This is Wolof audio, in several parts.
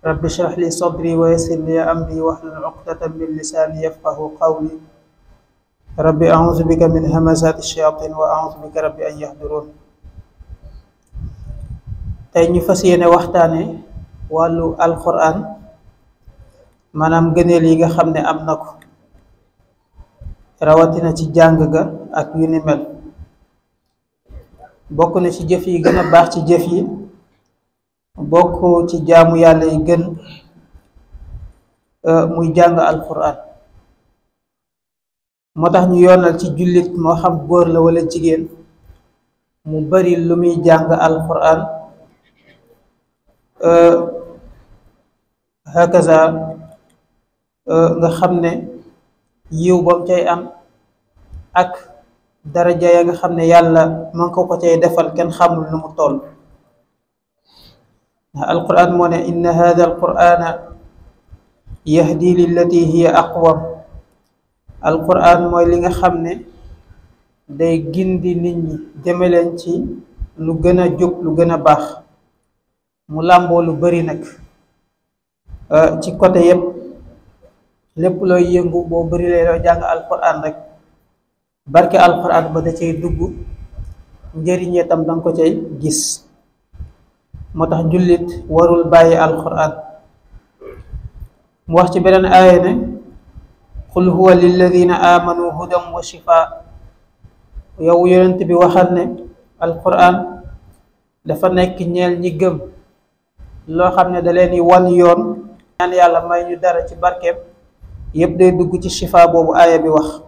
rabbi shrah li sadri wa yassir li amri wahlul uqdatan min lisaani yafqahu qawli rabbi a'uuzu bika min hamazaati shayaatiin wa a'uuzu bika rabbi an yahduruun. tey ñu fas yéene waxtaane wàllu alquran, maanaam gëneel yi nga xam ne am na ko rawatina ci jàng ga ak yu ni mel. bokk na ci jëf yi gën a baax ci jëf yi, bokk ci jaamu yàlla yi gën muy jàng alquran. moo tax ñu yoonal ci jullit moo xam góor la wala jigéen mu bari lu muy jàng alquran. hakaza nga xam ne yiw bam cay am ak daraja ya nga xam ne yàlla man ko cay defal kenn xamul nu mu toll. ndax alquran moo ne inna hada alqurana yahdi lillati hiya aqwam. alquran mooy li nga xam ne day gindi nit ñi jëme leen ci lu gën a jub lu gën a baax. mu làmboo lu bari nag ci côté yépp, lépp looy yëngu boo bari lay loo jàng alquran rek barke alquran ba da cay dugg, njëriñee tam danga ko cay gis. moo tax jullit warul bàyyi alquran. mu wax ci beneen aaya ne qul huwa lilladina amanu hudan wa shifaa. yow yonent bi waxal ne alquran dafa nekk ñeel ñi gëm loo xam ne da leen di wan yoon. ñaan yàlla may ñu dara ci barkeem yépp day dugg ci shifa boobu aaya bi wax.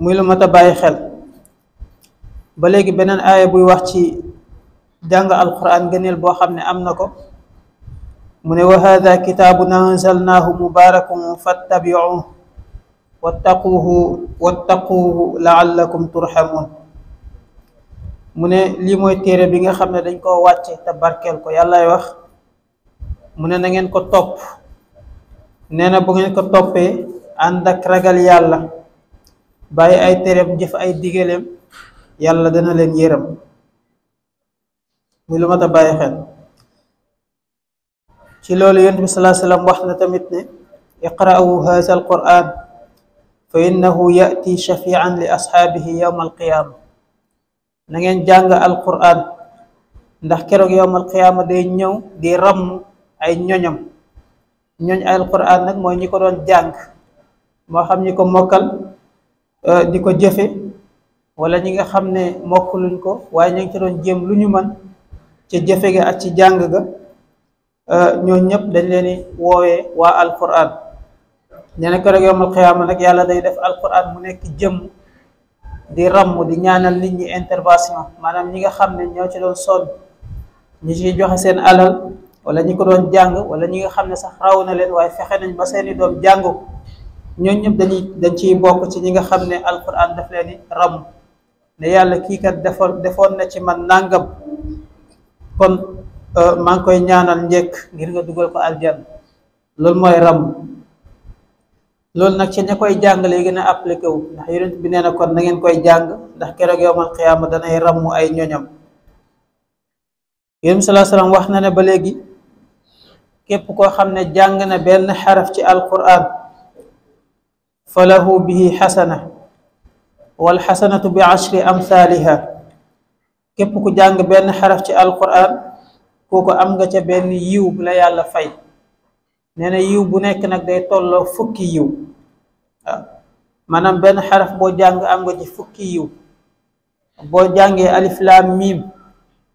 muy lu mat a bàyyi xel. ba léegi beneen aaya buy wax ci jàng alquran gëneel boo xam ne am na ko, mu ne wa hada kitaabun anzalnaahu mubaarakun fattabi'uuhu wattaquuhu la'allakum turhamuun. mu ne lii mooy téere bi nga xam ne dañ koo wàcce te barkeel ko. yàllaay wax mu ne na ngeen ko topp. nee na bu ngeen ko toppee ànd ak ragal yàlla, bàyyi ay téereem jëf ay digaleem, yàlla dana leen yërëm. muy lu mat a bàyyi xel. ci loolu yonent bi sallallahu alayhi wa sallam wax na tamit ne iqra'u haza alquran fa innahu ya'ti shafi'an li ashaabihi yawma alqiyaama. na ngeen jàng alquran ndax keroog yowmal qiyaama day ñëw di ramm ay ñoñam. ñoñ ay alquran nag mooy ñi ko doon jàng, moo xam ñi ko mokkal di ko jëfe, wala ñi nga xam ne mokkuluñ ko waaye ñu ngi ci doon jéem lu ñu mën ci jëfe ga ak ci jàng ga. ñoo ñëpp dañ leen di woowee waa alquran. nee na keroog yowmal qiyaama nag yàlla day def alquran mu nekk jëmm di ramm di ñaanal nit ñi intervention, maanaam ñi nga xam ne ñoo ci doon sonn, ñi ci joxe seen alal, wala ñi ko doon jàng, wala ñi nga xam ne sax raw na leen waaye fexe nañ ba seeni doom jàngu. ñooñ ñëpp dañ ciy bokk ci ñi nga xam ne alquran daf leen di ramm ne yàlla kii kat defoon na ci man nàngam, kon maa ngi koy ñaanal njëkk ngir nga dugal ko aljanna. loolu mooy ramm. loolu nag ci ña koy jàng lay gën a appliqué wu, ndax yonent bi nee na kon na ngeen koy jàng ndax keroog yowmal qiyaama danay rammu ay ñoñam. yonent bi sallallahu alayhi wasallam wax na ne ba léegi képp koo xam ne jàng na benn xaraf ci alquran fa lahu bihi xasana wal xasanatu bi ashri amthaliha. képp ku jàng benn xaraf ci alquran kooku am nga ca benn yiw bu la yàlla fay. nee na yiw bu nekk nag day tolloo fukki yiw. waaw maanaam benn xaraf boo jàng am nga ci fukki yiw. boo jàngee alif laam miim,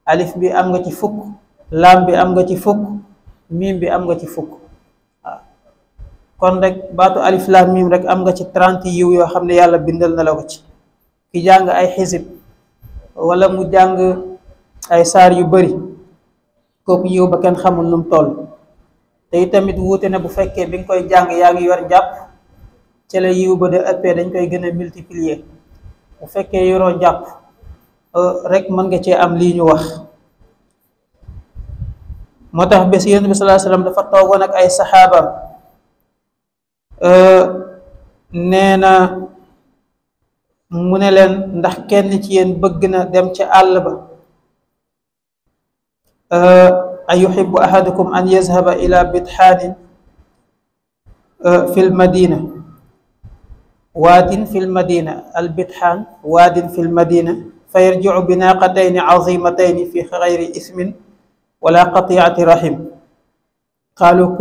alif bi am nga ci fukk, laam bi am nga ci fukk, miim bi am nga ci fukk. waaw kon rek baatu alif laam miim rek am nga ci 30 yiw yoo xam ne yàlla bindal na la ko ci. ki jàng ay xisib wala mu jàng ay saar yu bari, kooku yiw ba kenn xamul nu mu toll. te tamit wuute na bu fekkee bi nga koy jàng yaa ngi yor jàpp, ci la yiw ba de ëppee dañ koy gën a multiplier. bu fekkee yoroo jàpp rek mën nga cee am lii ñu wax. moo tax bés yonent bi sallallahu alayhi wasallam dafa toogoon ak ay saxaabam. nee na mu ne leen ndax kenn ci yéen bëgg na dem ca àll ba ayuhibbu ahadukum an yazhaba ila bitxaanin fi lmadina waadin fi lmadina albitxaan waadin fi lmadina fa yarjicu binaqatayni cazimatayni fi xayri ismin wala qatiicati rahim qaalu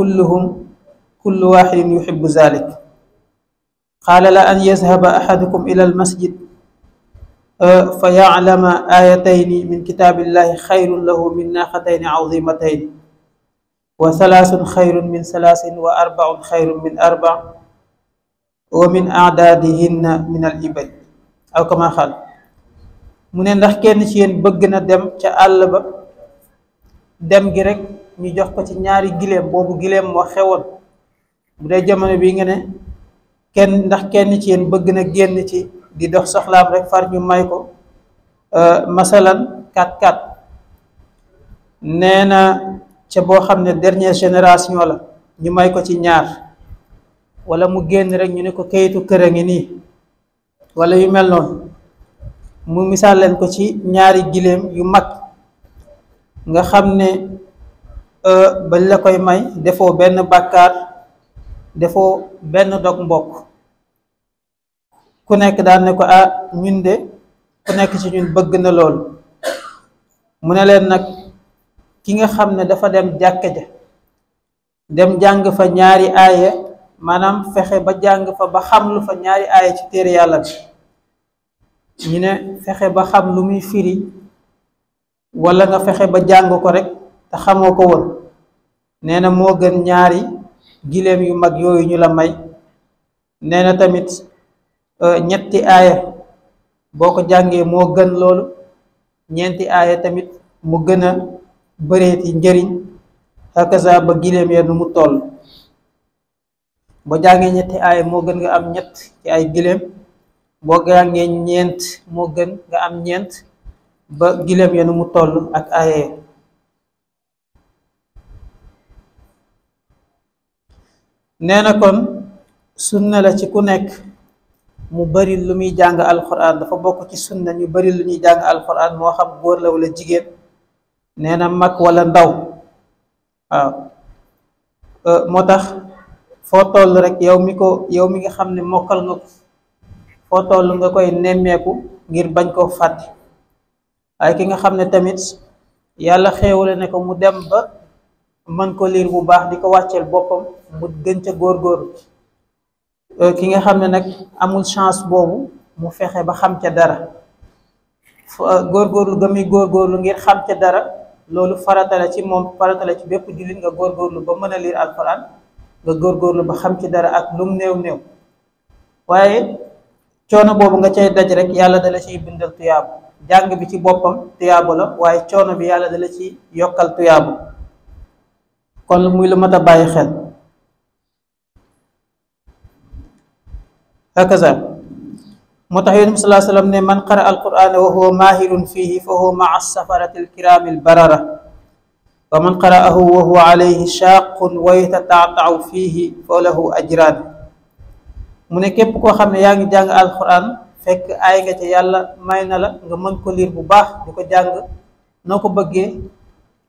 kullu waxidin yuhibbu zalik qaala la an yazhaba ahadukum ila almasjid fa yaclama aayatayni min kitaabillahi xayrun lahu min naaqatayni cazimatayni wa salaasun xayrun min salaasin wa arbacun xayrun min arbac wa min acdaadihinna min al ibal aw kama xaal mu ne ndax kenn ci yéen bëgg na dem ca àll ba dem gi rek ñu jox ko ci ñaari giléem boobu giléem moo xewoon bu dee jamono bi nga ne ndax kenn ci yéen bëgg na génn ci di dox soxlaam rek far ñu may ko masalan 4x4 nee na ca boo xam ne dernière génération la ñu may ko ci ñaar wala mu génn rek ñu ne ko kayitu kër a ngi nii wala yu mel noonu mu misaal leen ko ci ñaari giléem yu mag nga xam ne bañ la koy may defoo benn bàkkaar defoo benn dog mbokk ku nekk daan ne ko ñun de ku nekk ci ñun bëgg na loolu mu ne leen nag ki nga xam ne dafa dem jàkka ja dem jàng fa ñaari aaya maanaam fexe ba jàng fa ba xam lu fa ñaari aaya ci téere yàlla bi ñu ne fexe ba xam lu muy firi wala nga fexe ba jàng ko rek te xamoo ko woon nee na moo gën ñaari giléem yu mag yooyu ñu la may nee na tamit ñetti aaya boo ko jàngee moo gën loolu ñeenti aaya tamit mu gën a bëreeti njëriñ hakaza ba giléem ya nu mu toll boo jàngee ñetti aaya moo gën nga am ñett ci ay giléem boo jàngee ñeent moo gën nga am ñeent ba giléem ya nu mu toll ak aaya ya nee na kon sunna la ci ku nekk mu bari lu muy jàng alquran dafa bokk ci sunna ñu bari lu ñuy jàng alquran moo xam góor la wala jigéen nee na mag wala ndaw waaw moo tax foo toll rek yow mi nga xam ne mokkal nga ko foo toll nga koy nemmeeku ngir bañ koo fàtte waaye ki nga xam ne tamit yàlla xéewale ne ko mu dem ba mën ko liir bu baax di ko wàcceel boppam mu gën ca góorgóorlu ki nga xam ne nag amul chance boobu mu fexe ba xam ca dara góorgóorlu ga muy góorgóorlu ngir xam ca dara loolu farata la ci moom farata la ci bépp jullit nga góorgóorlu ba mën a liir alquran nga góorgóorlu ba xam ci dara ak lum néew néew waaye coono boobu nga cay daj rek yàlla dala ciy bindal tuyaabu jàng bi ci boppam tuyaabu la waaye coono bi yàlla dala ci yokkal tuyaabu kon muy lu mat a bàyyi xel hakaza moo tax yonent bi salaa sallam ne man qara alqur'ana wa huwa maahirun fihi fa huwa maa safarati alkirami albarara wa man qara'ahu wa huwa alayhi shaaqun wa yatataatau fihi fa lahu ajraan mu ne képp koo xam ne yaa ngi jàng alquran fekk ay nga ca yàlla may na la nga mën ko liir bu baax di ko jàng noo ko bëggee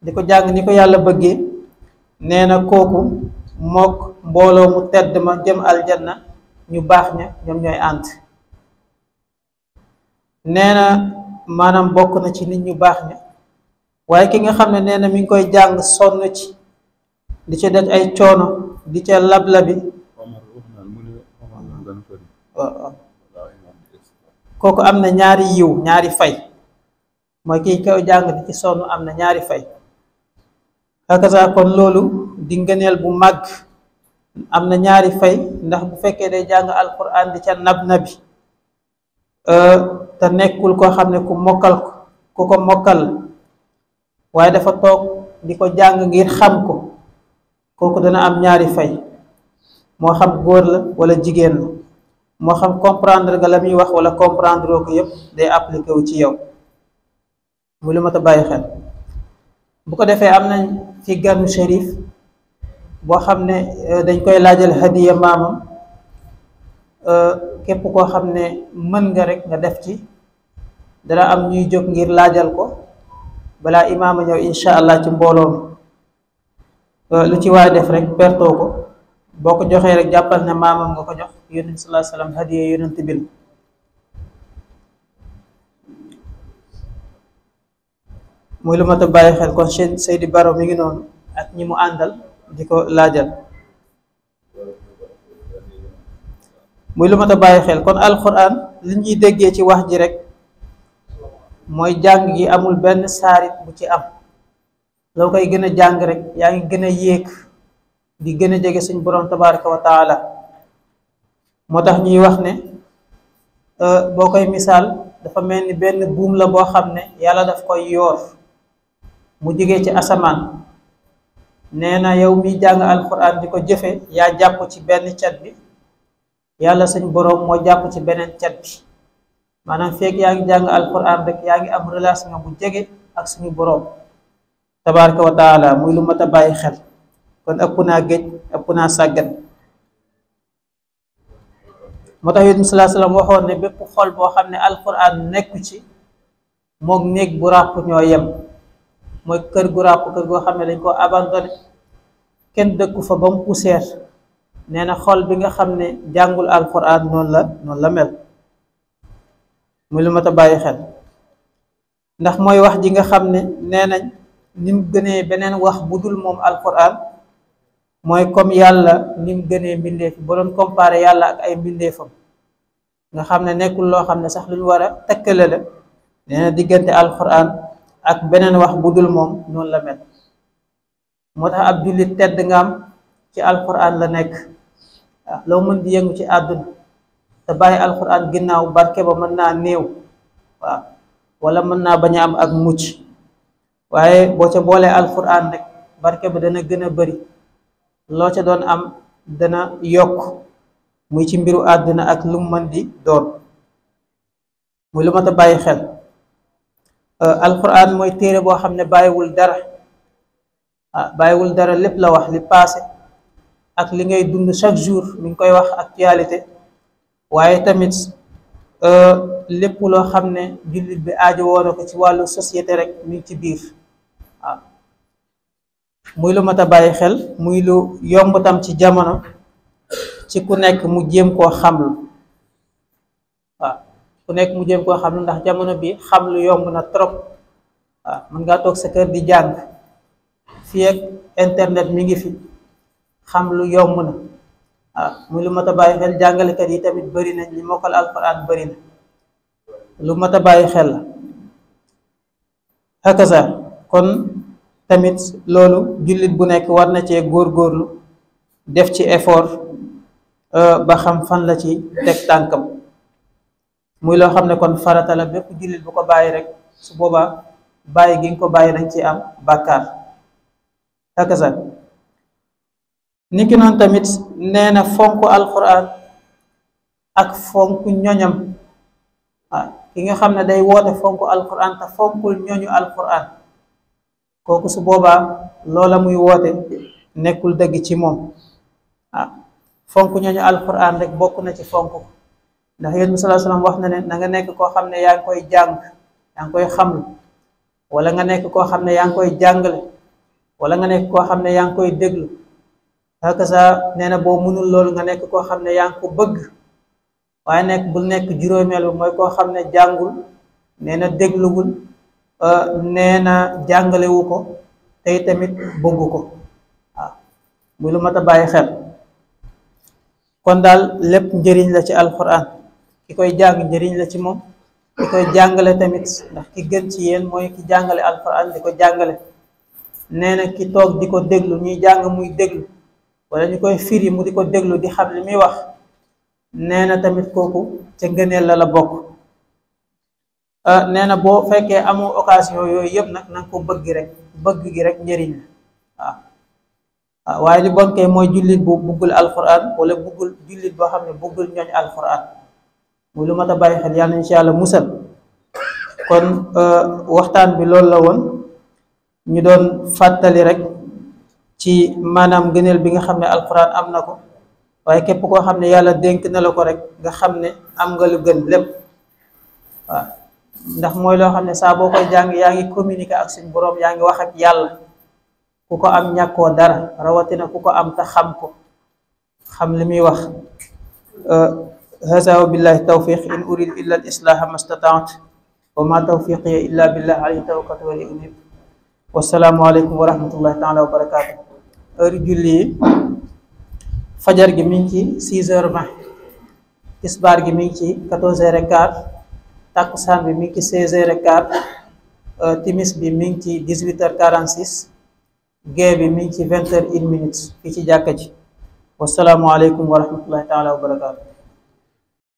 di ko jàng ni ko yàlla bëggee nee na kooku mook mbooloo mu tedd ma jëm aljanna ñu baax ña ñoom ñooy ànd nee na maanaam bokk na ci nit ñu baax ña waaye ki nga xam ne nee na mi ngi koy jàng sonn ci di ca daj ay coono di ca lablabi kooku am na ñaari yiw ñaari fay mooy kii koy jàng di ci sonn am na ñaari fay hakaza kon loolu di ngëneel bu màgg am na ñaari fay ndax bu fekkee day jàng alquran di ca nabi te nekkul koo xam ne ku ko mokkal waaye dafa toog di ko jàng ngir xam ko kooku dana am ñaari fay moo xam góor la wala jigéen la moo xam comprendre nga la muy wax wala comprendre ko yëpp day appliqué wu ci yow mu lu mat a bàyyi xel bu ko defee am nañ ci ganu shérif boo xam ne dañ koy laajal hadiya maamam képp koo xam ne mën nga rek nga def ci dana am ñuy jóg ngir laajal ko balaa imaama ñëw incha allah ci mbooloo mi lu ci waay def rek pertoo ko boo ko joxee rek jàppal ne maamam nga ko jox yonent sallallahu alayhi wasallam hadiya yonent bi muy lu mat a bàyyi xel kon Seydi Baro mi ngi noonu ak ñi mu àndal di ko laajal muy lu mat a bàyyi xel kon alquran li ñuy déggee ci wax ji rek mooy jàng gi amul benn saarit bu ci am loo koy gën a jàng rek yaa ngi gën a yéeg di gën a jege suñ borom tabaraka wa taala moo tax ñuy wax ne boo koy misaal dafa mel ni benn buum la boo xam ne yàlla daf koy yoor mu jógee ci asamaan nee na yow mi jàng alquran di ko jëfe yaa jàpp ci benn cat bi yàlla suñ boroom moo jàpp ci beneen cat bi maanaam fekk yaa ngi jàng alquran rek yaa ngi am relation bu jege ak suñu boroom tabaraka wa taala muy lu mat a bàyyi xel kon ëpp naa géej ëpp naa sàggan moo tax yonent bi sallallahu alayhi wasallam waxoon ne bépp xol boo xam ne alquran nekku ci moog néeg bu ràpp ñoo yem mooy kër gu ràpp kër goo xam ne dañ ko abandonné kenn dëkku fa ba mu poussière nee na xol bi nga xam ne jàngul alquran noonu la mel muy lu mat a bàyyi xel ndax mooy wax ji nga xam ne nee nañ ni mu gënee beneen wax bu dul moom alquran mooy comme yàlla ni mu gënee mbindeef ba doon comparé yàlla ak ay mbindeefam nga xam ne nekkul loo xam ne sax lu ñu war a tëkkale la nee na diggante alquran ak beneen wax bu dul moom noonu la mel moo tax ab jullit tedd nga am ci alquran la nekk waaw loo mën di yëngu ci àdduna te bàyyi alquran ginnaaw barke ba mën naa néew waaw wala mën naa bañ a am ak mucc waaye boo ca boolee alquran rek barke ba dana gën a bari loo ca doon am dana yokk muy ci mbiru àdduna ak lu mu mën di doon muy lu mat a bàyyi xel alquran mooy téere boo xam ne bàyyiwul dara bàyyiwul dara lépp la wax li passé ak li ngay dund chaque jour mi ngi koy wax actualité waaye tamit lépp loo xam ne jullit bi aajo woona ko ci wàllu société rek mi ngi ci biir waaw muy lu mat a bàyyi xel muy lu yomb tam ci jamono ci ku nekk mu jéem koo xamlu waaw ku nekk mu jéem koo xamlu ndax jamono bi xamlu yomb na trop waaw mën ngaa toog sa kër di jàng fii ak internet mi ngi fi xamlu yomb na waaw muy lu mat a bàyyi xel jàngalekat yi tamit bari nañ li mokkal alquran bari na lu mat a bàyyi xel la hakaza kon tamit loolu jullit bu nekk war na cee góorgóorlu def ci effort ba xam fan la ci teg tànkam muy loo xam ne kon farata la bépp jullit bu ko bàyyi rek su boobaa bàyyi gi nga ko bàyyi dañ ci am bàkkaar hakaza niki noonu tamit nee na fonk alquran ak fonk ñoñam waaw ki nga xam ne day woote fonk alquran te fonkul ñoñu alquran kooku su boobaa loola muy woote nekkul dëgg ci moom ah fonk ñooñu alquran rek bokk na ci fonk ko ndax yéen bi sallallahu alayhi wasallam wax na ne na nga nekk koo xam ne yaa ngi koy jàng yaa ngi koy xamlu wala nga nekk koo xam ne yaa ngi koy jàngale wala nga nekk koo xam ne yaa ngi koy déglu hakaza nee na boo mënul loolu nga nekk koo xam ne yaa ngi ko bëgg waaye nekk bul nekk juróomeel bi mooy koo xam ne jàngul nee na dégluwul nee na jàngalewu ko tey tamit bëggu ko waaw muy lu mat a bàyyi xel kon daal lépp njëriñ la ci alquran ki koy jàng njëriñ la ci moom ki koy jàngale tamit ndax ki gën ci yéen mooy ki jàngale alquran di ko jàngale nee na ki toog di ko déglu ñuy jàng muy déglu wala ñu koy firi mu di ko déglu di xam li muy wax nee na tamit kooku ca ngëneel la bokk nee na boo fekkee amoo occasion yooyu yëpp nag na nga ko bëgg gi rek njëriñ la waaw waaye li bon kay mooy jullit bu buggul alquran wala buggul jullit boo xam ne buggul ñooñ alquran muy lu mat a bàyyi xel yàlla insha allah musal kon waxtaan bi loolu la woon ñu doon fàttali rek ci maanaam ngëneel bi nga xam ne alquran am na ko waaye képp koo xam ne yàlla dénk na la ko rek nga xam ne am nga lu gën lépp waaw ndax mooy loo xam ne saa boo koy jàng yaa ngi communiquer ak suñu boroom yaa ngi wax ak yàlla ku ku ko am ñàkkoo dara rawatina ku ko am te xam ko xam li muy wax. hasa wa billahi tawfiq in urid illa al islaha mastataat wa ma tawfiqiya illa billah alayhi tawakkaltu wa ilayhi unib. wasalaamu aleykum wa rahmatullahi taala wa barakaatu. heure julli yi fajar gi mi ngi ci 6h20, tisbaar gi mi ngi ci 14h15, takkusaan bi mi ngi ci 16h15, timis bi mi ngi ci 18h46, gee bi mi ngi ci 20h01 fii ci jàkka ji. wasalaamu aleykum wa rahmatullahi taala wa barakaatu.